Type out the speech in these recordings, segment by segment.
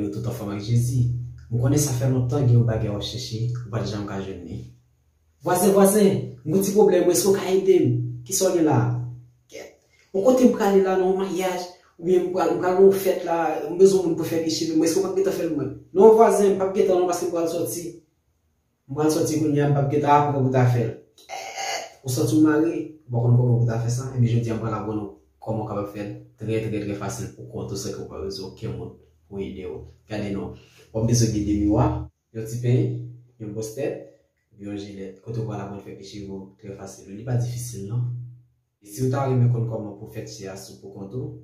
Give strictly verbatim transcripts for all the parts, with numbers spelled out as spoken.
Yo tout anfòm ak Jezi. M konnen sa fè lontan gen yon bagay w ap chèche, ou pa t janm ka jwenn li. Vwazen, vwazen, m gon ti pwoblèm, èske w ka ede m? Kisa w gen la? Kèt. Yon kote m prale la nan yon maryaj, oubyen m pral, m pral nan yon fèt la, m bezwen yon moun pou fè li cheve m, èske w p ap gentan fè l mwen? Non, vwazen, m p ap gentan non, paske m pral sòti. M pral sòti kounye a, m p ap gentan aprann pou ta fè l. Kèt! Ou santi w mare, ou pa konn kòman pou ta fè sa, ebyen jodi a m pral aprann ou kòman w kapab fè l trè, trè, trè fasil pou kont ou san ke w pa bezwen okenn moun pou ede w. Gade non, w ap bezwen gen de miwa, yon ti peny, yon bwòs tèt, yon jilèt. Kote w pral aprann fè pli cheve w trè fasil. Li pa difisil non. E si w ta renmen konn kòman pou fè ti as ou pou kont ou,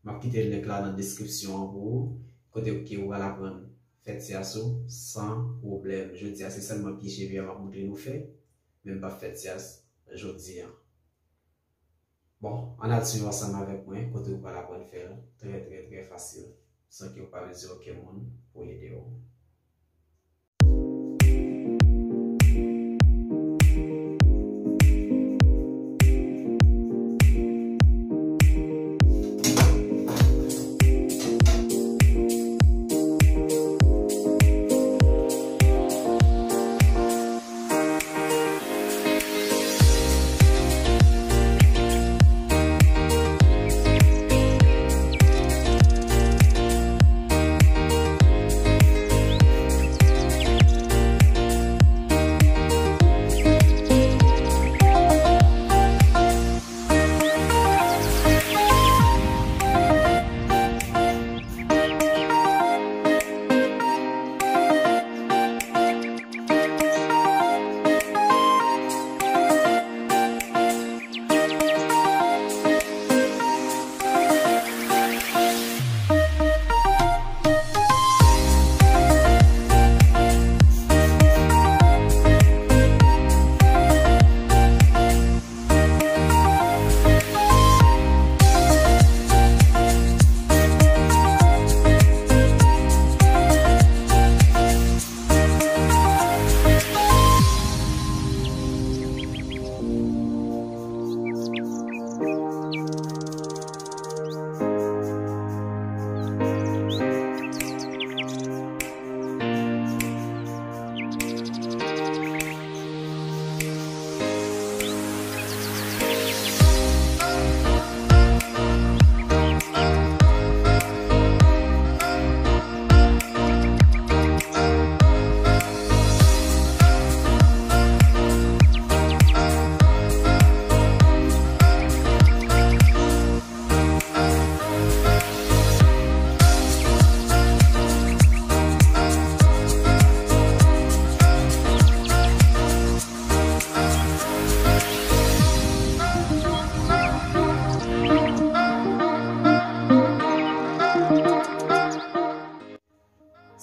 m ap kite link la nan deskripsyon an pou ou, kote ke ou pral aprann fè ti as ou san pwoblèm. Jodi a, se sèlman pye cheve a m ap montre nou fè, men m p ap fè ti as jodi a. Bon, ann al swiv ansanm avèk mwen, kote ou pral aprann fè l trè, trè, trè fasil, san ke w pa bezwen okenn moun pou ede w.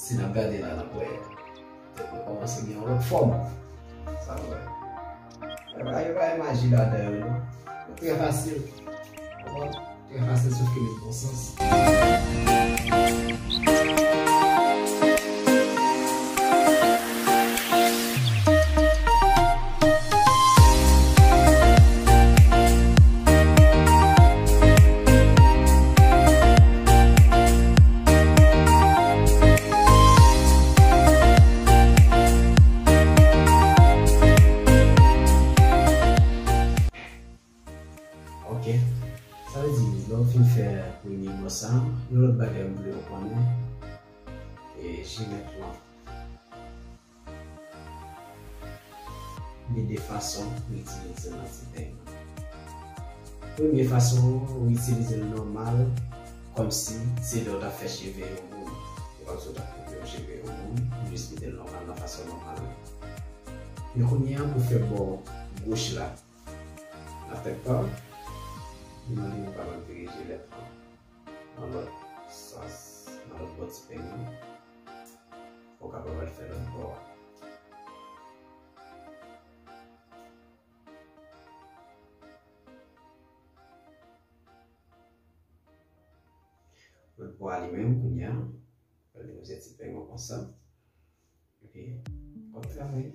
Si n ap gade la, n ap wè tèt mwen kòmanse gen yon lòt fòm. Sa nou wè. Yo pa, yo pa gen maji ladan yo, non. Yo trè fasil. Konprann? Trè fasil, sof ke li bon sans. Ok. Sa vle di, lè w fin fè premye bò sa, yon lòt bagay m vle w konnen, e jilèt lan. Gen de fason pou itilize l nan ti peny lan. Premye fason, ou itilize l nòmal, kòmsi se lè w t ap fè cheve yon moun. Ou pa bezwen t ap koupe yon cheve yon moun, ou jis kite l nòmal nan fason nòmal la. Men kounye a, pou fè bò goch la, nan tèt pa w, li mande nou kapab vire jilèt lan nan lòt sans, nan lòt bò ti peny lan. Ou kapab al fè lòt bò a. Lòt bò a li menm, kounye a, pral depoze ti peny lan konsa. Ok. Bon travay.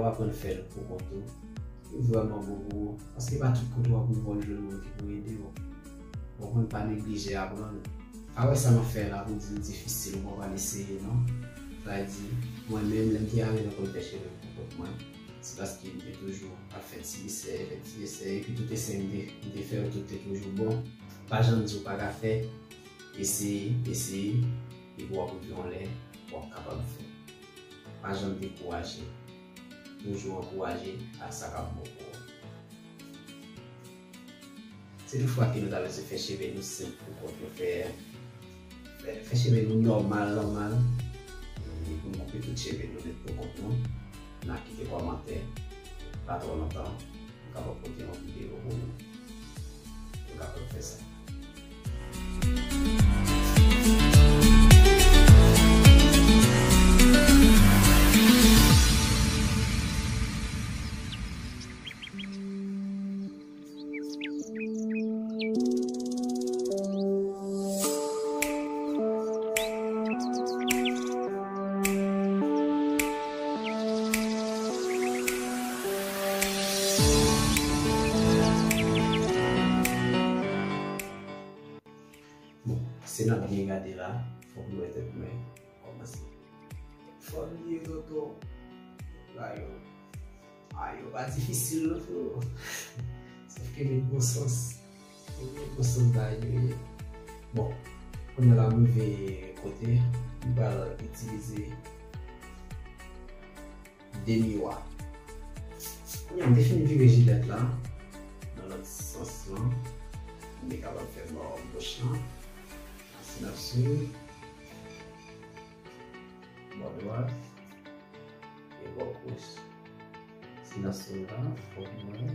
Aprann fè l pou kont ou. Li vrèman bon pou ou. Paske pa tout kote w ap rive w jwenn moun ki pou ede w. Ou konprann, pa neglije aprann. Pa wè sa m ap fè la pou di l difisil, ou pa pral eseye non. Sa vle di, mwen menm, lè m te ale nan konn fè cheve m pou kont mwen, se paske m te toujou ap fè ti esèy, fè ti esèy, epi tout esèy m te, m te fè yo, tout te toujou bon. Pa janm di w pa ka fè, eseye, eseye, epi w ap rive yon lè, w ap kapab fè. Pa janm dekouraje. Toujou ankouraje ak sa k ap bon pou ou. Si toutfwa ke nou ta bezwen fè cheve nou senp pou kont nou, fè, fè, fè cheve nou nòmal, nòmal, e pou nou koupe tout cheve nou nèt pou kont nou, n a kite kòmantè, pa twò lontan, nou kapab pote yon videyo pou nou. Nou kapab fè sa. Bon, si n ap byen gade la, fòk nou wè tèt mwen kòmanse. Fò m bliye tonton. Bagay yo. Bagay yo pa difisil non, frero. Sòf ke met bon sans. Met bon sans bagay yo ye. Bon, kounye a la m rive kote m pral itilize de miwa. Kounye a m te fin vire jilèt la nan lòt sans lan. M te kapab fè bò goch lan. Asina sou bò dwat e bò goch. Si nan sou la, fòk mwen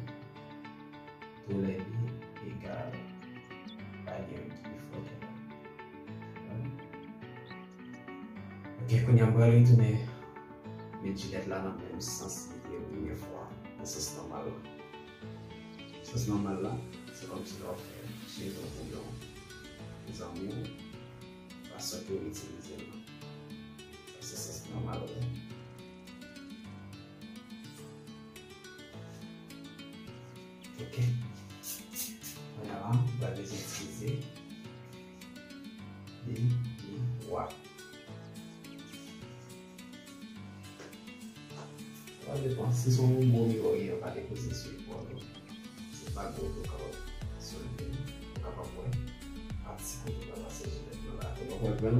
toulède egal, pa gen youn ki pi fò ke lòt. Ok, kounye a m pral retounen met jilèt la nan menm sans li te ye premye fwa, nan sans nòmal la. Sans nòmal la, se kòmsi lè w ap fè cheve w pou yon zanmi w, fason ke w itilize l lan. Sa se sans nòmal la. Ok. Kounye a la, m pral bezwen itilize de miwa. Sa va depann. Si se yon gwo miwa w gen, pa depoze sou epòl ou. Si pa gwo tou, w kapab soulve l. Ou kapab wè pati kote w pral pase jilèt lan la. Kounye a w pral pran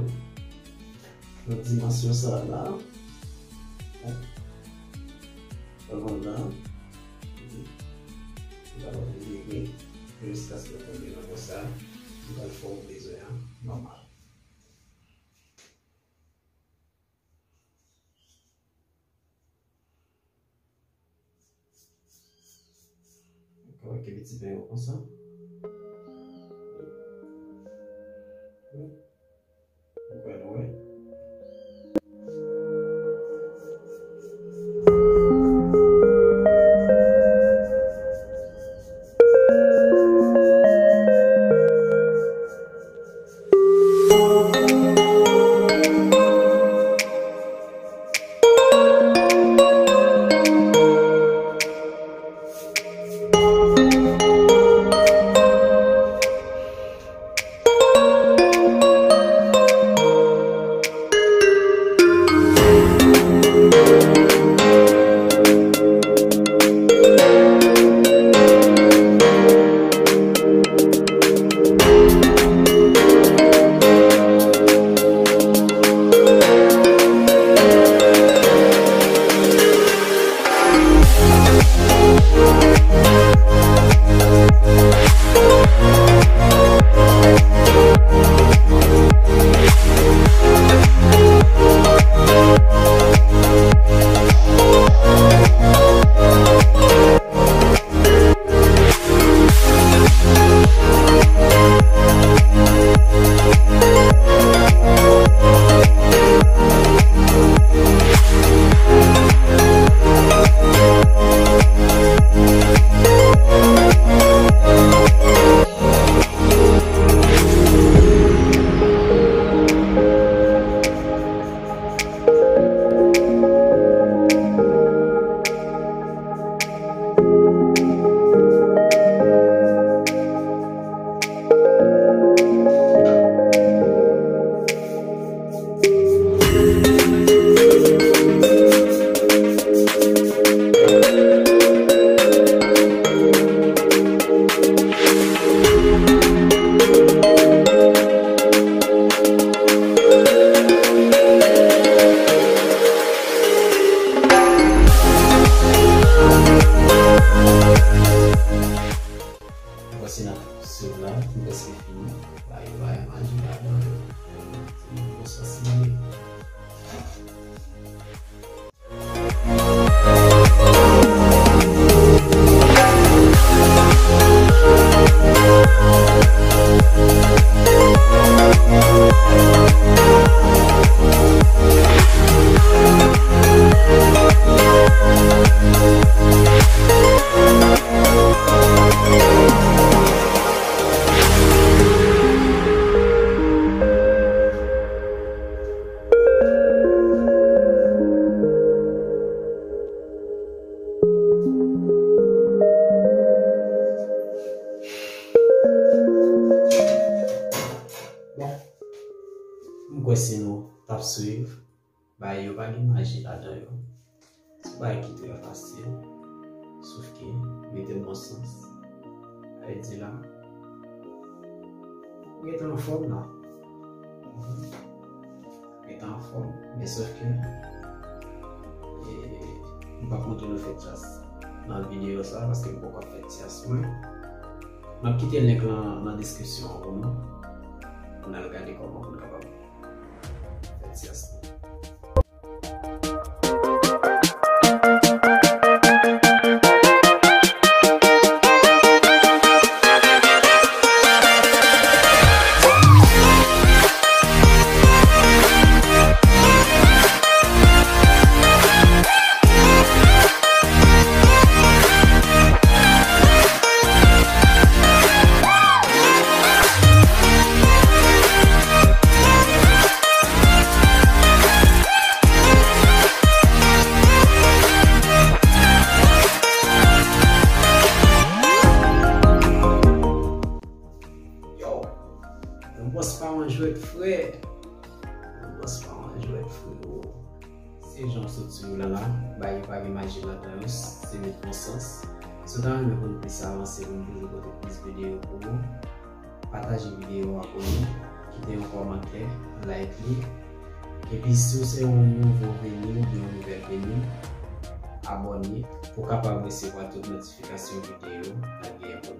lòt dimansyon sa a la. Hop. Pran l la. Ou kapab leve jiskaske w tonbe nan konsa. Ou pral fè w bezwen an nòmal. Dakò, kenbe ti pen yo konsa. Ou kwè nou wè? Maji ladan yo. Se yon bon sans li ye. Bon, m kwè si nou t ap swiv, bagay yo pa gen maji ladan yo. Se yon bagay ki trè fasil, sof ke mete bon sans. Sa vle di la, ou gentan anfòm la. Ou gentan anfòm, men sof ke, e, m p ap montre nou fè tyas nan videyo sa, paske m poko ap fè tyas mwen. M ap kite link lan nan deskripsyon an pou nou. Pou n al gade kòman pou n kapab fè tyas nou. Yo, yon bòs pa yon jwèt, frè. Yon bòs pa yon jwèt, frero. Se jan w sot sou yo la la, bagay yo pa gen maji ladan yo, se met bon sans. Si w ta renmen pou n plis avanse, pou n toujou pote plis videyo pou ou, pataje videyo a pou nou, kite yon kòmantè, like li. Epi si w se yon nouvo veni oubyen yon nouvèl veni, abòne pou w kapab resevwa tout notifikasyon videyo n ap gen.